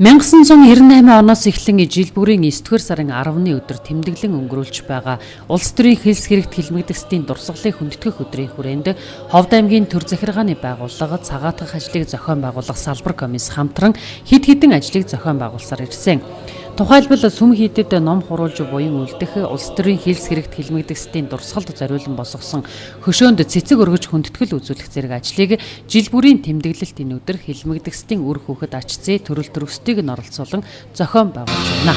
1998 оноос эхлэн жил бүрийн 9-р сарын 10-ны өдөр тэмдэглэн өнгөрүүлж байгаа улс төрийн хилс хэрэгт хилмигдэгсдийн дурсгалыг хүндэтгэх өдрийн хүрээнд Ховд аймгийн төр захиргааны байгууллага цагаатгах ажлыг зохион байгуулах салбар комисс хамтран хэд хэдэн ажлыг зохион байгуулсаар ирсэн. Тухайлбал сүм хийдэд ном хуруулж буян үлдэх улс төрийн хилс хэрэгт хилмигдэгсдийн дурсгалд зориулан босгосон хөшөөнд цэцэг өргөж хүндэтгэл үзүүлэх зэрэг ажлыг жил бүрийн тэмдэглэлт энэ өдөр хилмигдэгсдийн үр хүүхэд ач зээ төрөл төрөстийг нь оролцуулан зохион байгуулж байна.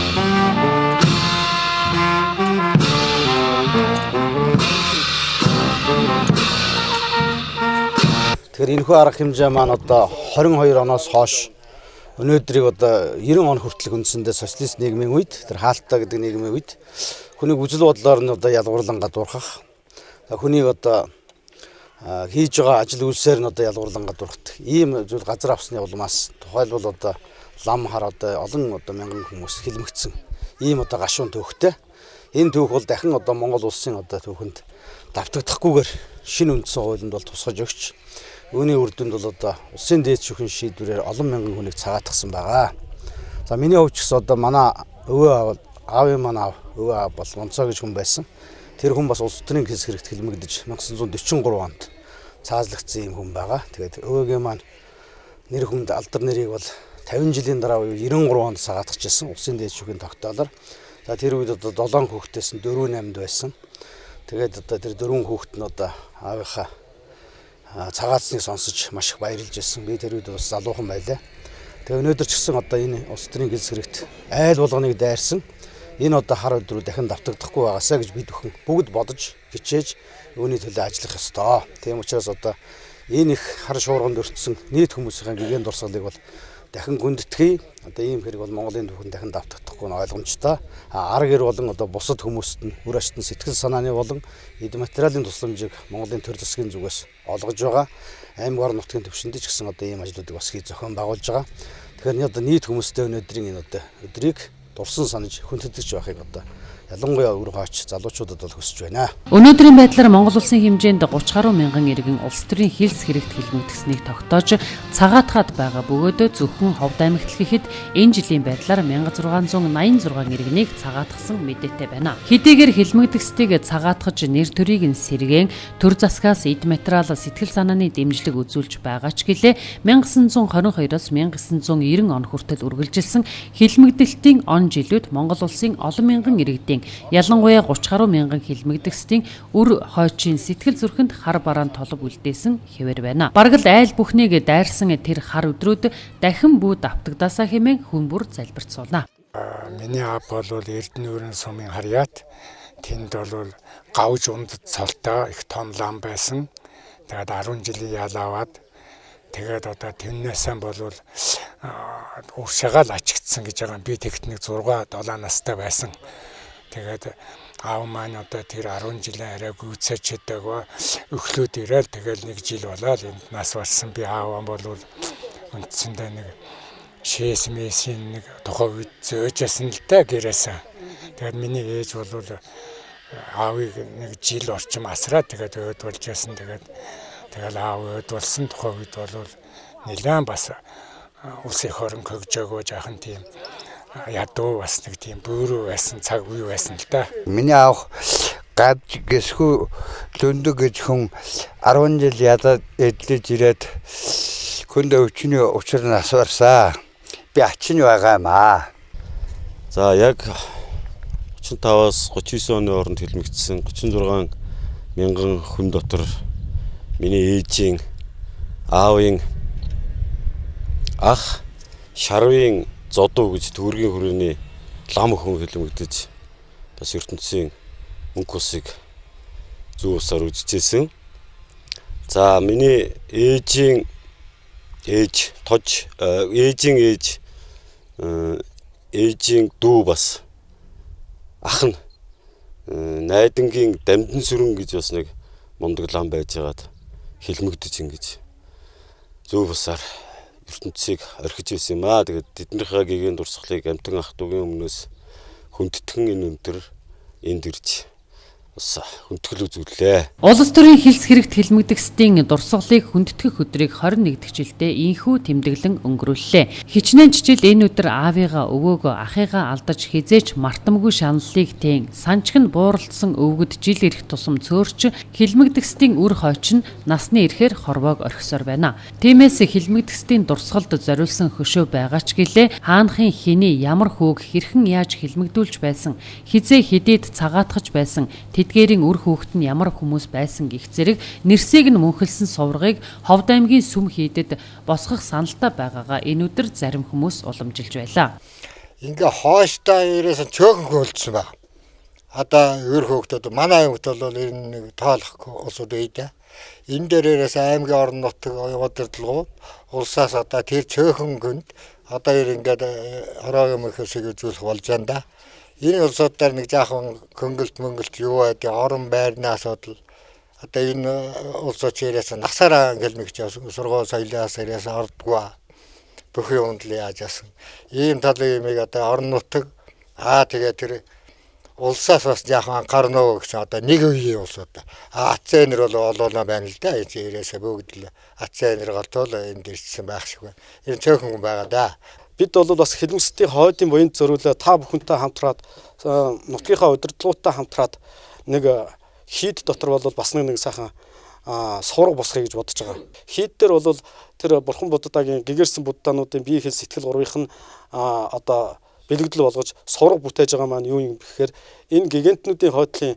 Тэгэхээр энэхүү арга хэмжээ маань одоо 22 оноос хойш өнөөдрийг одоо 90 он хүртэл үндсэндээ социалист нийгмийн үед тэр хаалттай гэдэг нийгмийн үед хүнийг үзэл бодлоор нь одоо ялгуурлан гадуурхах, хүнийг одоо хийж байгаа ажил үйлсээр нь одоо ялгуурлан гадуурхах ийм зүйл газар авсны улмаас тухайлбал одоо лам хар одоо олон одоо мянган хүмүүс хилмигдсэн ийм одоо гашуун түүхтэй. Энэ түүх бол дахин одоо Монгол улсын одоо түүхэнд давтагдахгүйгээр шинэ үндсэн хуулинд бол тусгаж өгч үүний үр дүнд бол одоо улсын дээд шүүхийн шийдвэрээр олон мянган хүнийг цагаатгасан байгаа. За миний хувьд ч гэсэн одоо манай өвөө аав, аавын маань аав, өвөө аав бол Монцоо гэж хүн байсан. Тэр хүн бас улс төрийн хилс хэрэгт хилмигдэж 1943 онд цаазлагдсан юм хүн байгаа. Тэгээд өвөөгийн маань нэр хүнд алдар нэрийг бол 50 жилийн дараа буюу 93 онд цагаатгажсэн улсын дээд шүүхийн тогтоолоор. За тэр үед одоо 7 хүүхдээс нь 4 8-д байсан. Тэгээд одоо тэр 4 хүүхэд нь одоо аавынхаа цагаатсныг сонсож маш их баярлж байсан. Би тэр үед бас залуухан байлаа. Тэгээ өнөөдөр ч гэсэн одоо энэ улс төрийн гэлс хэрэгт айл болгоныг дайрсан энэ одоо хар өдрүүд дахин давтагдахгүй байгаасаа гэж бид бүхэн бүгд бодож хичээж үүний төлөө ажиллах ёстой. Тийм учраас одоо энэ их хар шуурганд өртсөн нийт хүмүүсийн гэгээн дурсгалыг бол дахин гүндэтгэе. Одоо ийм хэрэг бол Монголын түүхэнд дахин давтагдахгүй нь ойлгомжтой. Ар гэр болон одоо бусад хүмүүст нь үр аштын сэтгэл санааны болон эд материалын тусламжийг Монголын төр засгийн зүгээс олгож байгаа. Аймаг орон нутгийн түвшинд ч гэсэн одоо ийм ажлуудыг бас хийж зохион байгуулж байгаа. Тэгэхээр одоо нийт хүмүүстэй өнөөдрийн энэ одоо өдрийг дурсан санаж хүндэтгэж байхыг одоо ялангуяа өвөр хойч залуучуудад бол хүсэж байна. Өнөөдрийн байдлаар Монгол улсын хэмжээнд 30 гаруй мянган иргэн улс төрийн хилс хэрэгт хилмигдсэнийг тогтоож цагаатгаад байгаа бөгөөд зөвхөн Ховд аймагт л гэхэд энэ жилийн байдлаар 1686 иргэнийг цагаатгасан мэдээтэй байна. Хэдийгээр хилмигдэгсдийг цагаатгаж нэр төрийг нь сэргээн төр засгаас эд материал сэтгэл санааны дэмжлэг үзүүлж байгаа ч гэлээ 1922-оос 1990 он хүртэл үргэлжилсэн хилмигдэлтийн он жилүүд Монгол улсын олон мянган иргэдийн ялангуяа 30 гаруй мянган хилмигдэгсдийн үр хойчийн сэтгэл зүрхэнд хар бараан толб үлдээсэн хэвээр байна. Бараг л айл бүхнийг дайрсан тэр хар өдрүүд дахин бүү давтагдаасаа хэмээн хүн бүр залбирцуулна. Миний аав бол Эрдэнэ өрийн сумын харьяат тэнд бол гавж ундад цолтой их том лам байсан. Тэгээд 10 жилийн ял аваад тэгээд одоо тэрнээсээ бол уршаагаал ачигдсан гэж байгаа. Би тэгт нэг 6 7 настай байсан. Тэгээд аав маань одоо тэр 10 жилийн арай гүйцээч чадаагүй өхлөөд ирээл тэгэл нэг жил болоод энд нас барсан. Би аав бол үндсэндээ нэг шээс мэсийн нэг тухайн үед зөөжсэн л да гэрээсэн. Тэгээд миний ээж бол аавыг нэг жил орчим асраад тэгээд өөд болж ясан. Тэгээд тэгэл аав өөд болсон тухайн үед бол нэлээд бас улсын хөрөнгө хөгжөөгөө жаахан тийм ядуу бас нэг тийм бөөрөө байсан цаг үе байсан л да. Миний аав гавж гэсгүй лөндөг гэж хүн 10 жил ядаад эдлэж ирээд хүндээ өчний учир нас барсаа. Би ачин байгаа юм аа. За яг 35-аас 39 оны хооронд хилмигдсэн 36 мянган хүн дотор миний ээжийн аавын ах Шарвын Зодуу гэж төгрөгийн хүрээний лам хүн хилмигдэж бас ертөнцийн мөнх усыг зүү усаар үзчихсэн. За миний ээжийн ээж тож ээжийн ээж ээжийн дүү бас ах нь найдангийн дамдын сүрэн гэж бас нэг мундаг лам байжгаад хилмигдэж ингэж зүү бусаар ертөнцийг орхиж байсан юм аа. Тэгээд тэднийхээ гэгээн дурсгалыг амтан ах トゥ угийн өмнөөс хүндэтгэн энэ өндөр энд ирж бас хүндэтгэл үзүүллээ. Улс төрийн хилс хэрэгт хилмигдэгсдийн дурсгалыг хүндэтгэх өдрийг 21 дэх жилдээ инхүү тэмдэглэн өнгөрүүллээ. Хичнээн жижил энэ өдөр аавыгаа өвөөгөө ахыгаа алдаж хизээч мартамгүй шаналлыг тээн санчг нь бууралдсан өвгөд жил ирэх тусам цөөрч хилмигдэгсдийн үр хойч нь насны ирэхээр хорвоог орхисоор байна. Тиймээс хилмигдэгсдийн дурсгалд зориулсан хөшөө байгаа ч гэлээ хаанхын хэний ямар хүүг хэрхэн яаж хилмигдүүлж байсан, хизээ хэдийд цагаатгаж байсан, тэдгээрийн үр хүүхэд нь ямар хүмүүс байсан гэх зэрэг нэрсийг нь мөнхөлсөн суваргыг Ховд аймгийн сүм хийдэд босгох саналтай байгаагаа энэ өдөр зарим хүмүүс уламжилж байлаа. Ингээ хойштаа ирээсэн цөөхөн хөлдсөн баг. Одоо үр хүүхдүүд манай аймагт бол ер нь нэг тоолох улсууд үйдэ. Энэ дээрээс аймгийн орон нутаг удирдлагууд улсаас одоо тэр цөөхөн хүнд одоо ер ингээд хороогийн мөхөсийг үзүүлэх болж байна да. Энэ улсуудаар нэг жаахан хөнгөлт мөнгөлт юу байдаг орон байрны асуудал одоо энэ улсууд ирээс насаараа ингээл нэг сургууль соёлоос ирээс ордгоо бүх юмд л яаж яасан. Ийм талын юмыг одоо орон нутаг тэгээ тэр улсаас бас жаахан анхаарна уу гэсэн одоо нэг үеийн улсууд. АЦН-эр бол олоолаа байна л да. Энэ ирээсээ бүгд л АЦН-эр голтол энд ирсэн байх шиг байна. Энэ цөөхөн хүн байгаа да. Бид бол бас хилмигсдийн хойдын буянд зориулаад та бүхэнтэй хамтраад нутгийнхаа удирдлагуудтай хамтраад нэг хийд дотор бол бас нэг сайхан сурга босгоё гэж бодож байгаа. Хийд дээр бол тэр бурхан буддагийн гэгэрсэн буддаануудын бие хэл сэтгэл гурвынх нь одоо бэлэгдэл болгож сурга бүтээж байгаа маань юу юм бэхээр энэ гигантнуудын хойдлын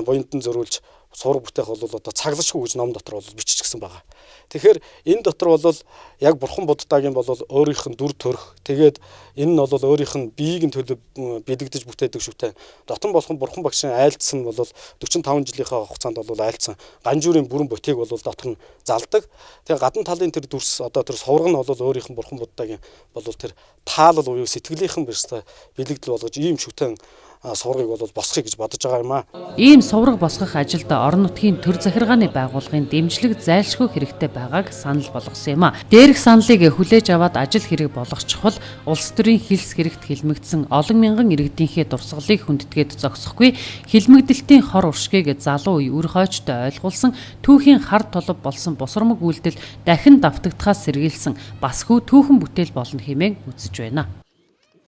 буяндан зориулж сурга бүтээх бол одоо цаглашгүй гэж ном дотор бол биччихсэн байгаа. Тэгэхээр энэ дотор бол яг бурхан буддагийн бол өөрийнх нь дүр төрх тэгээд энэ нь бол өөрийнх нь биеийг нь төлөв бэлэгдэж бүтээдэг шүтэн. Дотон болгон бурхан багшийн айлдсан бол 45 жилийнхаа хугацаанд бол айлдсан ганжуурын бүрэн ботыг бол дотор нь залдаг. Тэгээ гадна талын тэр дүрс одоо тэр сувраг нь бол өөрийнх нь бурхан буддагийн бол тэр таалал буюу сэтгэлийнхэн бэрстэй бэлэгдэл болгож ийм шүтэн сургыг бол босгоё гэж бодож байгаа юм аа. Ийм сувраг босгох ажилд орон нутгийн төр захиргааны байгууллагын дэмжлэг зайлшгүй хэрэгтэй байгааг санал болгосон юм а. Дээрх саналыг хүлээж аваад ажил хэрэг болгочихвол улс төрийн хилс хэрэгт хилмигдсэн олон мянган иргэдийнхээ дурсгалыг хүндэтгээд зогсохгүй хилмигдэлтийн хор уршгийг залуу үе үр хойчтой ойлгуулсан түүхийн хар толб болсон бусармаг үйлдэл дахин давтагдахаас сэргийлсэн бас хүү түүхэн бүтээл болно хэмээн үзэж байна.